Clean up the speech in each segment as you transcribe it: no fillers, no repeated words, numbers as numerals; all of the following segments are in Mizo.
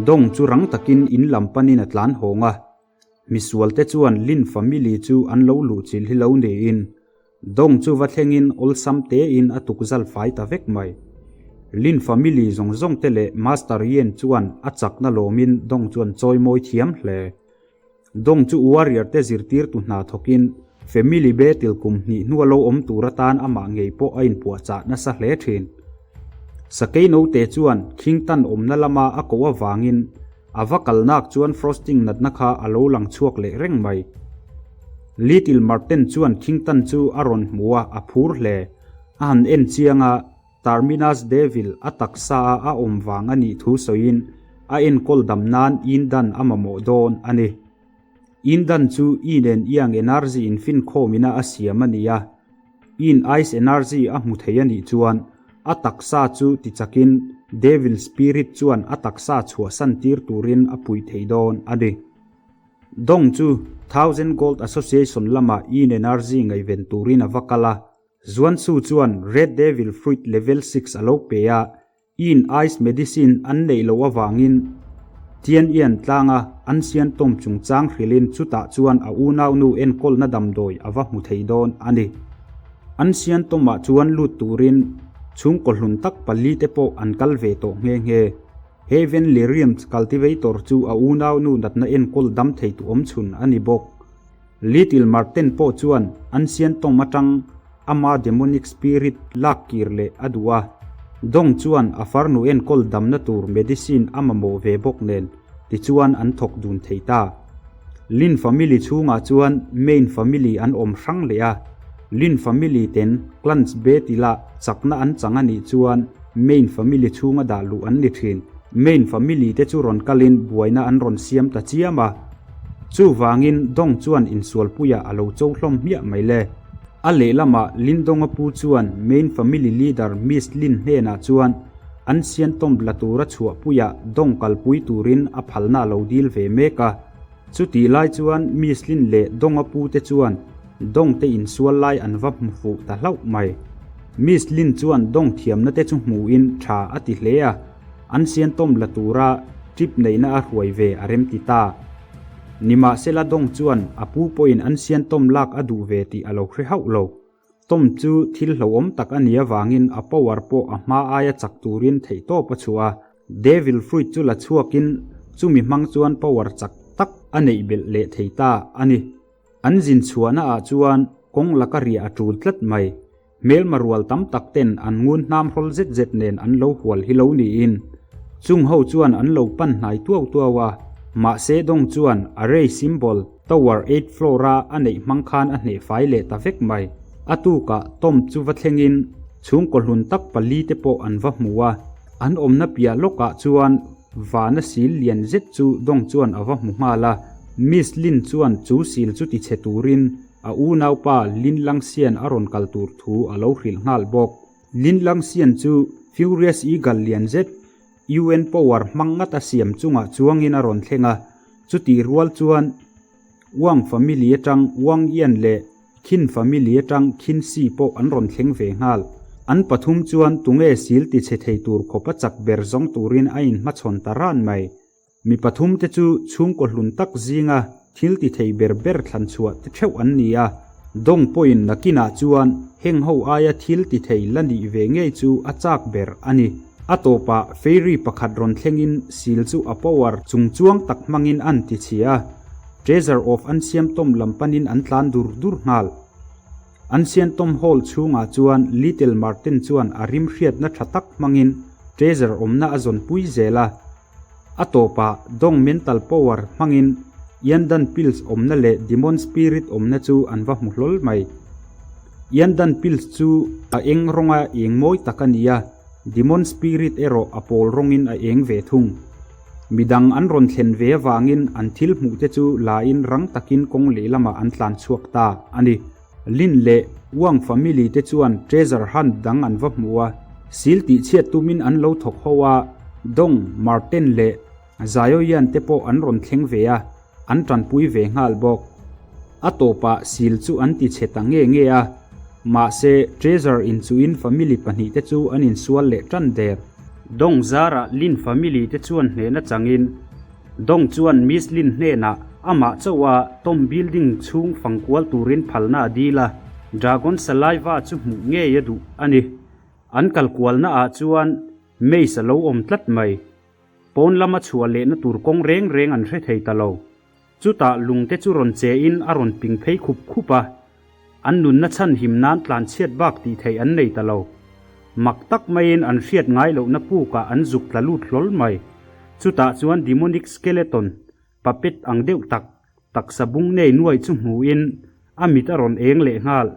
Dong chu rang takin in lam panin a tlan hawng a. Misual te chuan Lin family chu an lo luhchilh hi lo niin Dong chu va thlengin awlsam tein a tukzal fai ta vek mai. Lin family zawng zawng te leh Master Yen chuan a chakna lawmin Dong chuan chawi mawi thiam hle. Dong chu warrior te zirtirtu hna thawkin family battle kum hnih hnua lo awm tur atan amah ngei pawh a inpuahchah nasa hle thin. Sakei note chuan khing tan awmna lama a koh avangin a va kalnak chuan frosting natna kha a lo lang chhuak leh reng mai. Little Marten chuan khing tan chu a rawn hmu a, a phur hle. A han en chiang a, Terminus Devil a taksa a a awm vang a nih thu sawiin a enkawl dam nan Indan a mamawh dawn a ni. Indan chu Yin and Yang energy infinkhawmina a siam a ni a. Yin Ice energy a hmu thei a nih chuan a taksa chu tichakin Devil Spirit chuan a taksa chhuahsan tir turin a puih thei dawn a ni. Dong chu Thousand Gold Association lama Yin energy ngaihven turin a va kal a. Zuansu chuan Red Devil Fruit Level 6 a lo pe a, Yin Ice Medicine an neih loh avangin Tian Ian tlanga an sian tawm chungchang hrilhin chutah chuan a unaunu enkawlna damdawi a va hmu thei dawn a ni. An sian tawmah chuan lut turin chhungkaw hlun tak palite pawh an kal ve tawh nghe nghe. Heaven Lyriums Cultivator chu a unaunu natna enkawl dam thei tu awmchhun a ni bawk. Little Marten pawh chuan an sian tawm atang ama demonic spirit lak kir leh a duh a, Dong chuan a farnu enkawl damna tur medicine a mamawh ve bawk nen tichuan an thawk dun thei ta. Lin family chhungah chuan main family an awm hrang leh a, Lin family ten clans battle-ah chakna an chang a nih chuan main family chhunga dah luh an ni thin. Main family te chu rawn kalin buaina an rawn siam ta chiam a. Chuvangin Dong chuan insualpuiah a lo cho hlawm hmiah mai le. A lehlamah Lindonga pu chuan main family leader Miss Lin hnenah chuan an sian tawmp la tura chhuahpuiah Dong kalpui turin a phalna a lo dil ve mek a. Chutih lai chuan Miss Lin leh Donga pu te chuan Dong te insual lai an va hmu fuh ta hlauh mai. Miss Lin chuan Dong thiamna te chu hmuhin tha a ti hle a. An sian tawm la tura trip neihna a hruai ve a rem ti ta. Nimahsela Dong chuan a pu pawhin an sian tawm lak a duh ve tih a lo hre hauh lo. Tawm chu thil hlauhawm tak a nih avangin a power pawh a hma aia chak turin theihtawp a chhuah a. Devil fruit chu la chhuakin chumi hmang chuan power chak tak a neih belh leh thei ta a ni. An zin chhuahna ah chuan kawng laka riah a tul tlat mai. Hmelma rual tam tak ten an ngun hnam hrawl zet zet nen an lo hual hi lo niin chung ho chuan an lo pan hnai tuau tuau a, mahse Dong chuan a Ray symbol tower eight floor a a neih hmang khan a hneh fai leh ta vek mai. A tukah Tom chu va thlengin chhungkaw hlun tak pali te pawh an va hmu a, an awmna piah lawkah chuan vana sil lian zet chu Dong chuan a va hmu nghal a, Miss Lin chuan chu sil chu tichhe turin A unaupa Lin Langsian a rawn kal tur thu a lo hrilh nghal bawk. Lin Langsian chu Furious Eagle lian zet, UN power hmang ngat a siam chungah chuangin a rawn thleng a, chutih rual chuan Wang family atang Wang Yan leh Qin family atang Qin Si pawh an rawn thleng ve nghal. An pathum chuan tunge sil tichhe thei tur khawp a chak ber zawng turin a inhmachhawn ta ran mai. Mi pathum te chu chhungkaw hlun tak zinga thil ti thei ber ber thlan chhuah te theuh an ni a, Dong pawhin nakinah chuan heng ho aia thil ti thei la nih ve ngei chu a chak ber a ni. A tawpah fairy pakhat rawn thlengin sil chu a power chung chuang tak hmangin an ti chhia a, Treasure of an siam tawm lam panin an tlan dur dur nghal. An sian tawm hall chhungah chuan Little Marten chuan a rim hriatna tha tak hmangin treasure awmna a zawnpui zel a, A tawpah Dong mental power hmangin Yandan pills awmna leh demon spirit awmna chu an va hmu hlawl mai. Yandan pills chu a eng rawnga eng mawi tak a ni a, demon spirit erawh a pawl rawngin a eng ve thung. Midang an rawn thlen ve avangin an thil hmuh te chu lain rang takin kawng lehlamah an tlan chhuak ta a ni. Lin leh Wang family te chuan treasure hunt dang an va hmu a, sil tihchhiat tumin an lo thawk ho a, Dong, Marten leh Zaioian te pawh an rawn thleng ve a, an tanpui ve nghal bawk. A tawpah sil chu an ti chhe ta nge nge a, mahse treasure inchuhin family pahnihte chu an insual leh tan der. Dong zarah Lin family te chuan hnehna changin Dong chuan Miss Lin hnenah amah chauha Tom building chhung fang kual turin phalna a dil a, Dragon Saliva chu hmuh ngei a duh a ni. An kal kualna ah chuan maze a lo awm tlat mai. Pawn lama chhuah lehna tur kawng reng reng an hre thei ta lo. Chutah lungte chu rawn che in a rawn ping phei khup khup a, an nunna chhan him nan tlan chhiat bak tih theih an nei ta lo. Mak tak maiin an hriat ngai lohna pukah an zuk tla lut hlawl mai. Chutah chuan demonic skeleton, puppet ang deuh tak, taksa bung nei nuai chu hmuhin a mit a rawn eng leh nghal.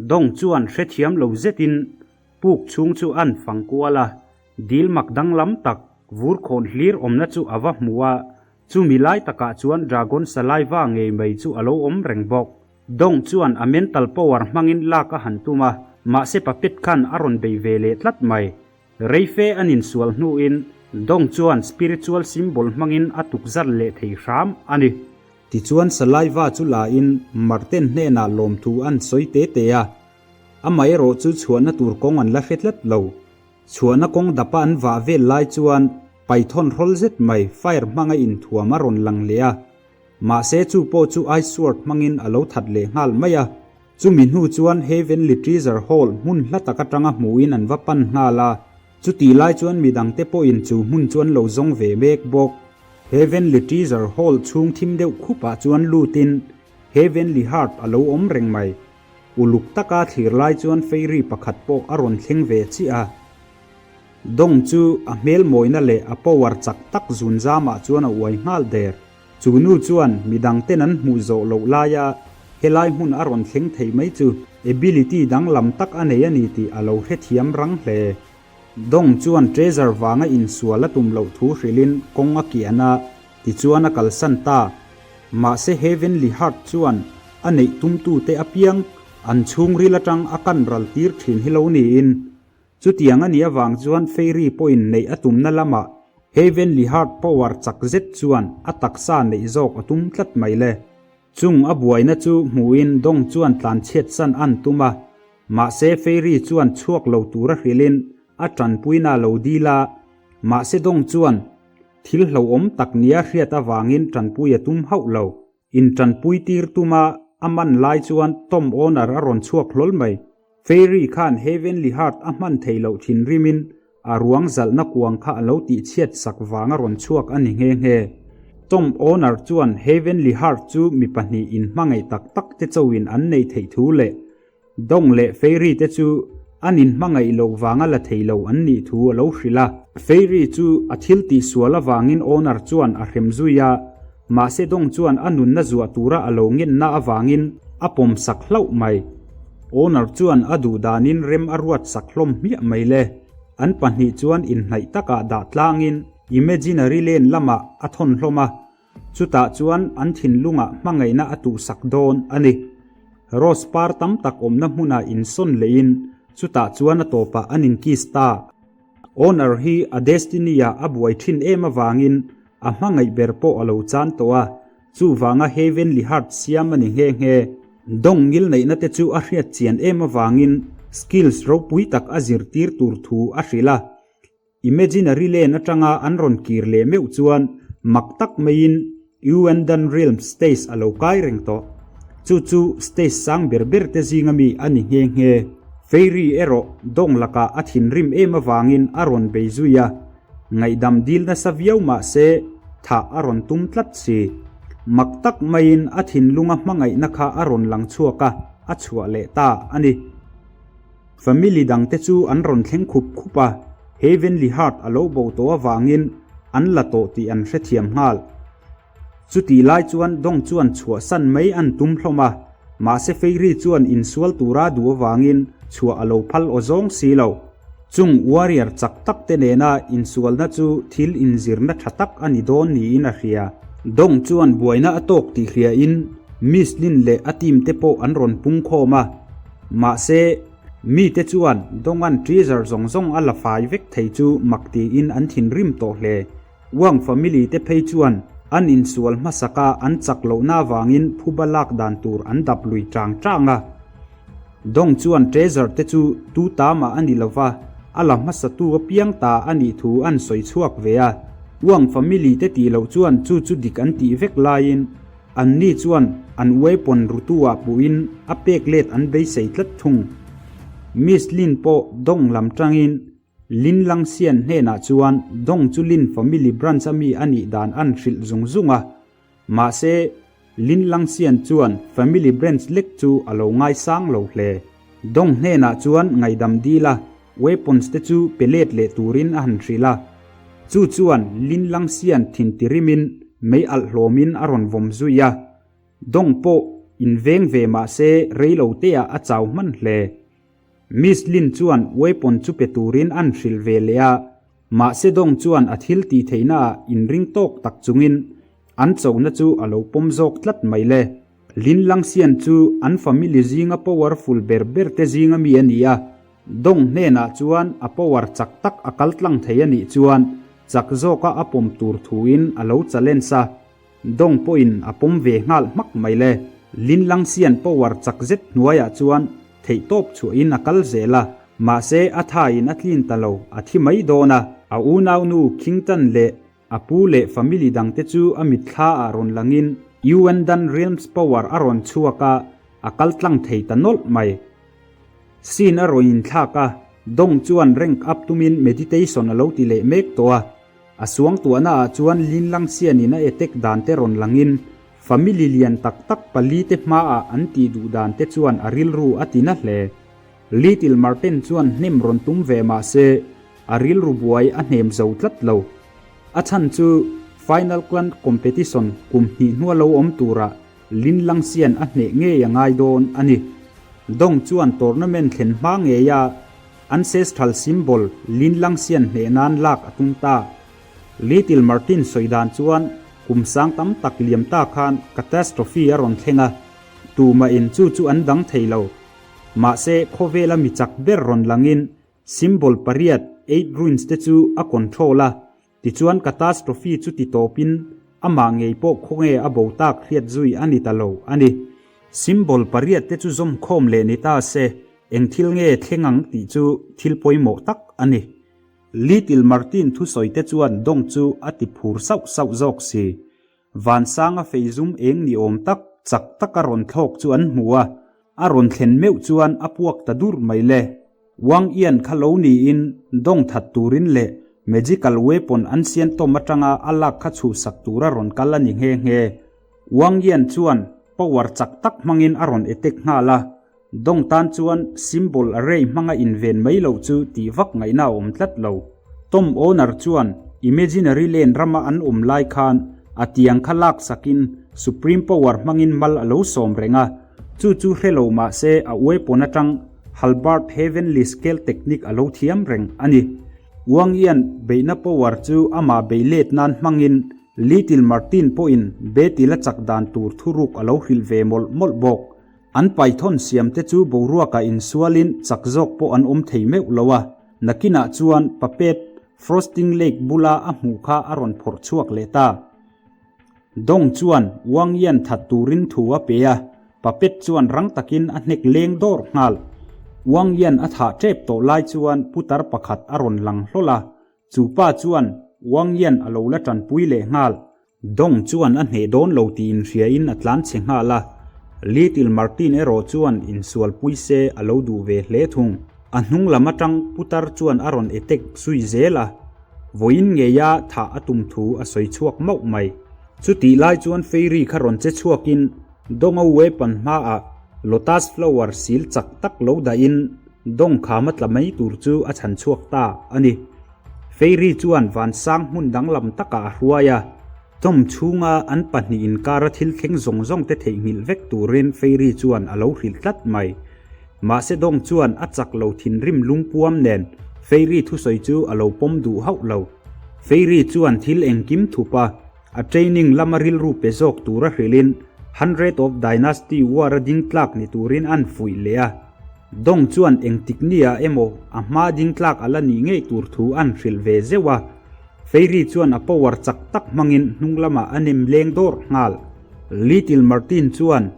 Dong chuan hrethiam lo zetin puk chhung chu an fang kual a, dil mak danglam tak vur khawn hlir awmna chu a va hmu a, Chumi lai takah chuan Dragon Saliva ngei mai chu a lo awm reng bawk. Dong chuan a mental power hmangin lak a han tum a, mahse puppet khan a rawn bei ve leh tlat mai. Reife an insual hnuin Dong chuan spiritual symbol hmangin a tukzar leh thei hram a ni. Tichuan Saliva chu la in Marten hnenah lawmthu an sawi te te a, amaherawh chu chhuahna tur kawng an la hre tlat lo. Chhuahna kawng dapa an vah vel lai chuan Python hrawl zet mai fire hmanga inthuam a rawn lang leh a, mahse chu pawh chu ice sword hmangin a lo that leh nghal mai a. Chumi hnu chuan Heavenly Treasure Hall hmun hla tak atanga hmuhin an va pan nghal a, chutih lai chuan midangte pawhin chu hmun chu an lo zawng ve mek bawk. Heavenly Treasure Hall chhung thim deuh khupah chuan lutin Heavenly Heart a lo awm reng mai. Uluk taka thlir lai chuan fairy pakhat pawh a rawn thleng ve chiah a. Dong chu a hmel mawina leh a power chak tak zun zamah chuan a uai nghal der. Chu nu chuan midang ten an hmuh zawh loh laia helai hmun a rawn thleng thei mai chu ability danglam tak a nei a ni tih a lo hrethiam rang hle. Dong chuan treasure vanga insual a tum loh thu hrilhin kawng a kian a, tichuan a kalsan ta. Mahse Heavenly Heart chuan a neih tumtute apiang an chhungril atang a kan ral tir thin hi lo niin. Chutiang a nih avang chuan Fairy pawhin neih a tumna lamah Heavenly Heart power chak zet chuan a taksa neih zawk a tum tlat mai le. Chung a buaina chu hmuhin Dong chuan tlanchhiatsan an tum a, mahse Fairy chuan chhuak lo tura hrilhin a tanpuina a lo dil a, mahse Dong chuan thil hlauhawm tak nia hriat avangin tanpui a tum hauh lo. Intanpui tir tuma a man lai chuan Tom Owner a rawn chhuak hlawl mai. Fairy khan Heavenly Heart a hman thei loh thinrimin a ruang zalhna kuang kha a lo tihchhiat sak vang a rawn chhuak a ni nghe nghe. Tom Owner chuan Heavenly Heart chu mi pahnih inhmangaih tak tak te chauhin an neih theih thu leh Dong leh Fairy te chu an inhmangaih loh vanga la thei lo an nih thu a lo hrilh a. Fairy chu a thil tihsual avangin Owner chuan a hrem zui a, mahse Dong chuan a nunna zuah tura a lo ngenna avangin a pawm sak hlauh mai. Owner chuan a duh danin rem a ruat sak hlawm hmiah mai le. An pahnih chuan inhnaih takah dah tlangin Imaginary Lane lamah a thawn hlawm a. Chutah chuan an thinlungah hmangaihna a tuhsak dawn a ni. Rose par tam tak awmna hmunah insawn lehin chutah chuan a tawpah an inkiss ta. Owner hi a destiny-ah a buai thin em avangin a hmangaih ber pawh a lo chan tawh a, chuvanga Heavenly Heart siam a ni nghe nghe. Dawng ngilneihna te chu a hriat chian em avangin skills ropui tak a zirtir tur thu a hrilh a. Imaginary Lane atanga an rawn kir leh meuh chuan mak tak maiin Uendan Realm stage a lo kai reng tawh. Chu chu stage sang ber ber te zinga mi a ni nghe nghe. Fairy erawh dawng lakah a thinrim em avangin a rawn bei zui a, ngaihdam dil nasa viau mah se thah a rawn tum tlat si. Mak tak maiin a thinlunga hmangaihna kha a rawn lang chhuak a, a chhuah leh ta a ni. Family dangte chu an rawn thleng khup khup a, Heavenly Heart a lo bo tawh avangin an la tawh tih an hrethiam nghal. Chutih lai chuan Dong chuan chhuahsan mai an tum hlawm a, mahse Fairy chuan insual tura duh avangin chhuah a lo phal aw zawng si lo. Chung warrior chak tak te nena insualna chu thil inzirna tha tak a ni dawn niin a hria. Dong chuan buaina a tawk tih hriain Miss Lin leh a team te pawh an rawn pungkhawm a. Mahse, mite chuan Dongan treasure zawng zawng a la fai vek thei chu mak tiin an thinrim tawh hle. Wang family te phei chuan an insual hmasak a an chak lohna avangin phuba lak dan tur an dap lui tang tang a. Dong chuan treasure te chu tu ta mah a ni lova, A la hmasatu apiang ta a nih thu an sawi chhuak ve a. Wang family te tih loh chuan chu chu dik an tih vek laiin anni chuan an weapon rutu ah puhin a pek let an beisei tlat thung. Miss Lin pawh Dong lam tangin Lin Langxian hnenah chuan Dong chu Lin family branch a mi a nih dan an hrilh zung zung a. Mahse, Lin Langxian chuan family branch lek chu a lo ngaisang lo hle. Dong hnenah chuan ngaihdam dil a, weapons te chu pe let leh turin a han hrilh a. Chu chuan Lin Langxian thin tirimin mei alh hlawmin a rawn vawm zui a. Dong pawh inveng ve mahse rei lo teah a chau hman hle. Miss Lin chuan weapon chu pe turin an hrilh ve leh a, mahse Dong chuan a thil tih theihna ah inring tawk tak chungin an chona chu a lo pawm zawk tlat mai le. Lin Langxian chu an family zinga powerful ber ber te zinga mi a ni a, Dong hnenah chuan a power chak tak a kal tlang thei a nih chuan chak zawka a pawm tur thuin a lo challenge a. Dong pawhin a pawm ve nghal hmak mai le. Lin Langxian power chak zet hnuaiah chuan theihtawp chhuahin a kal zel a, mahse a thaiin a tlin ta lo, a thi mai dawn a. A unaunu Khingtan leh a pu leh family dangte chu a mitthla ah rawn langin Yuandan Realms power a rawn chhuak a, a kal tlang thei ta nawlh mai. Scene a rawn inthlak a, Dong chuan rank up tumin meditation a lo ti leh mek tawh a. A suangtuahna ah chuan Lin Langxian in a etek dan te rawn langin family lian tak tak pali te hma ah an tih duh dan te chuan a rilru a ti na hle. Little Marten chuan hnem rawn tum ve mah se a rilru buai a hnem zo tlat lo. A chhan chu Final Clan Competition kum hnih hnua lo awm turah Lin Langxian a hneh ngei a ngai dawn a ni. Dong chuan tournament thlen hma ngei a Ancestral symbol Lin Langxian hneh nan lak a tum ta. Little Martin sawi dan chuan kum sang tam tak liam ta khan catastrophe a rawn thleng a, tumah in chu chu an dang thei lo. Mahse khawvela mi chak ber rawn langin symbol pariat, eight ruins te chu a control a, Tichuan catastrophe chu ti tawpin amah ngei pawh khawnge a bo tak hriat zui a ni ta lo a ni. Symbol pariat te chu zawm khawm leh ni ta se eng thil nge thleng ang tih chu thil pawimawh tak a ni. Little Martin thusawi te chuan Dong chu a ti phur sauh sauh zawk si. Vansanga fei zum eng ni awm tak, chak taka rawn thlawk chu an hmu a, a rawn thlen meuh chuan a puak ta dur mai le. Wang Ian kha lo niin dawng that turin leh magical weapon an sian tawm atanga a lak kha chhuhsak tura rawn kal a ni nghe nghe. Wang Ian chuan power chak tak hmangin a rawn attack nghal a, Dawng tan chuan symbol array hmanga inven mai loh chu tih vak ngaihna a awm tlat lo. Tom owner chuan imaginary land rama an awm lai khan a tiang kha lak sakin supreme power hmangin mal a lo sawm reng a, chu chu hre lo mah se a weapon atang Halberd Heavenly Scale technique a lo thiam reng a ni. Wang Yan beihna power chu amah bei let nan hmangin Little Martin pawhin Betty la chak dan tur thuruk a lo hrilh ve mawlh mawlh bawk. An Python siamte chu boruakah insualin chak zawk pawh an awm thei meuh lo a, nakinah chuan Puppet, Frosting Lake bula a hmuh kha a rawn phawrh chhuak leh ta. Dong chuan Wang Yan that turin thu a pe a, Puppet chuan rang takin a hnek leng dawr nghal. Wang Yan a thah tep tawh lai chuan putar pakhat a rawn lang hlawl a, chu pa chuan Wang Yan a lo la tanpui leh nghal. Dong chuan a hneh dawn lo tih inhriain a tlan chhe nghal a, Little Martin erawh chuan insualpui se a lo duh ve hle thung. A hnung lam atang putar chuan a rawn attack zui zel a, vawiin ngeia thah a tum thu a sawi chhuak mauh mai. Chutih lai chuan Fairy kha rawn che chhuakin Donga weapon hmaah Lotus flower sil chak tak lo dahin Dong khama tla mai tur chu a chhan chhuak ta a ni. Fairy chuan vansang hmun danglam takah a hruai a, Tom chhunga an pahnih inkara thil thleng zawng zawng te theihnghilh vek turin Fairy chuan a lo hrilh tlat mai. Mahse Dong chuan a chak lo thinrim lungpuam nen Fairy thusawi chu a lo pawm duh hauh lo. Fairy chuan thil engkim thup a, a training lama rilru pe zawk tura hrilhin Hundred of Dynasty War a ding tlak ni turin an fuih leh a. Dong chuan engtik nia emaw a hma ding tlak a la nih ngei tur thu an hrilh ve zeuh a. Fairy chuan a power chak tak hmangin hnung lamah a nem leng dawr nghal. Little Martin chuan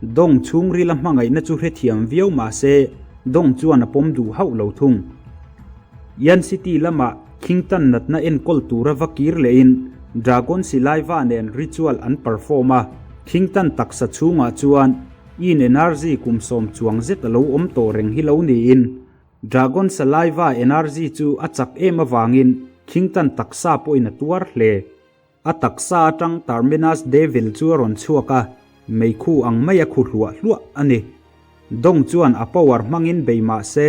Dong chhungril a hmangaihna chu hrethiam viau mah se Dong chuan a pawm duh hauh lo thung. Yan City lamah Khingtan natna enkawl tura va kir lehin Dragon Silaiva nen ritual an perform a, Khingtan taksa chhungah chuan Yin energy kum sawm chuang zet a lo awm tawh reng hi lo niin Dragon Saliva energy chu a chak em avangin Khingtan taksa pawhin a tuar hle. A taksa atang Terminus Devil chu a rawn chhuak a, meikhu ang mai a khu hluah hluah a ni. Dong chuan a power hmangin bei mah se,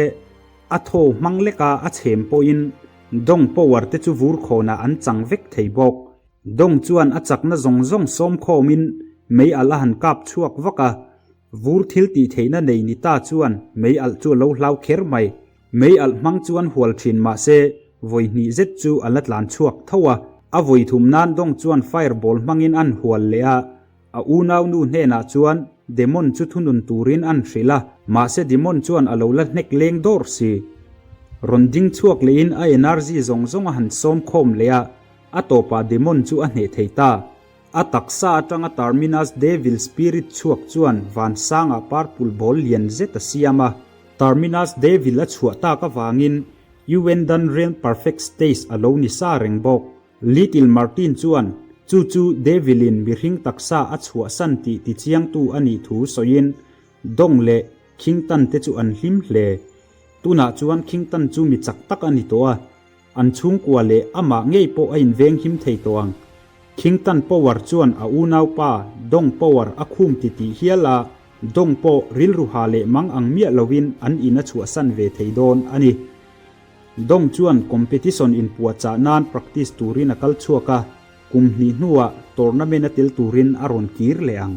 a thaw hmang leka a chhem pawhin Dong power te chu vur khawnah an chang vek thei bawk. Dong chuan a chakna zawng zawng sawm khawmin mei alh a han kap chhuak vak a, vur thil tih theihna nei ni ta chuan mei alh chu a lo hlau kher mai. Mei alh hmang chuan hual thin mah se, vawi hnih zet chu a la tlan chhuak tho a. A vawi thum nan Dong chuan fireball hmangin an hual leh a, a unaunu hnenah chuan Demon chu thunun turin an hrilh a, mahse Demon chuan a lo la hnek leng dawr si. Rawn ding chhuak lehin a energy zawng zawng a han sawm khawm leh a, a tawpah Demon chu a hneh thei ta. A taksa atanga Terminus Devil Spirit chhuak chuan vansangah purple ball lian zet a siam a. Terminus Devil a chhuah tak avangin Uwendan Realm Perfect Stage a lo ni sa reng bawk. Little Martin chuan chu chu Devil-in mihring taksa a chhuahsan tih tichiangtu a nih thu sawiin Dong leh Khingtan te chu an hlim hle. Tunah chuan Khingtan chu mi chak tak a ni tawh a. An chhungkua leh amah ngei pawh a inveng him thei tawh ang. Khingtan Power chuan a unaupa Dong Power a khum ti tih hial a, Dong pawh rilru ha leh mang ang miah lovin an in a chhuahsan ve thei dawn a ni. Dong chuan competition inpuahchah nan practice turin a kal chhuak a, kum hnih hnuah tournament a tel turin a rawn kir leh ang.